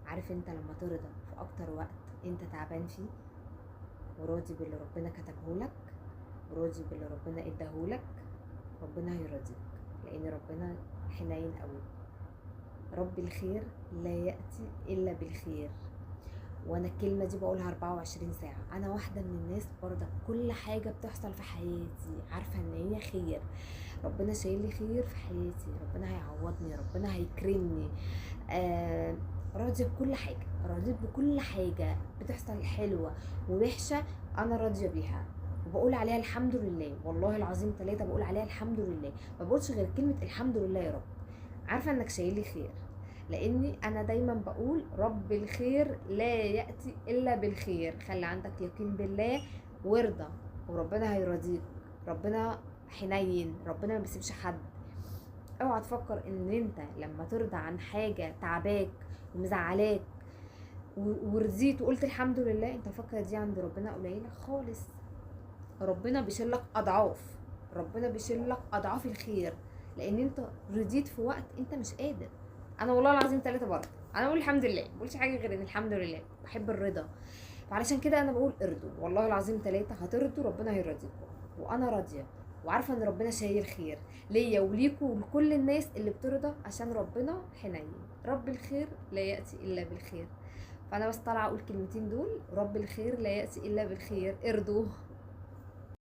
عارف انت لما ترضى في اكتر وقت انت تعبان فيه، وراضي باللي ربنا كتبهولك، وراضي باللي ربنا اداهولك، ربنا هيرضيك، لان ربنا حنين قوي. رب الخير لا يأتي إلا بالخير. وانا الكلمة دي بقولها 24 ساعة. انا واحدة من الناس برضه كل حاجة بتحصل في حياتي عارفة ان هي خير، ربنا شايل لي خير في حياتي، ربنا هيعوضني، ربنا هيكرمني. راضية بكل حاجة، راضية بكل حاجة بتحصل حلوة ووحشة، انا راضية بيها وبقول عليها الحمد لله. والله العظيم 3 بقول عليها الحمد لله، ما بقولش غير كلمة الحمد لله يا رب. عارفة انك شايل لي خير، لاني انا دايما بقول رب الخير لا يأتي الا بالخير. خلي عندك يقين بالله وارضى، وربنا هيرضيك. ربنا حنين، ربنا ما بيسيبش حد. اوعى تفكر ان انت لما ترضى عن حاجة تعباك ومزعلاك ورضيت وقلت الحمد لله، انت فاكر دي عند ربنا قليلة خالص. ربنا بيشيل لك اضعاف، ربنا بيشيل لك اضعاف الخير، لان انت رضيت في وقت انت مش قادر. انا والله العظيم 3 برضه انا بقول الحمد لله، ما بقولش حاجه غير ان الحمد لله، بحب الرضا. فعلشان كده انا بقول ارضوا، والله العظيم 3 هترضوا ربنا هيرضيكم، وانا راضيه وعارفه ان ربنا شايل خير ليا وليكم ولكل الناس اللي بترضى، عشان ربنا حنين. رب الخير لا ياتي الا بالخير. فانا بس طالعه اقول كلمتين دول، رب الخير لا ياتي الا بالخير، ارضوا.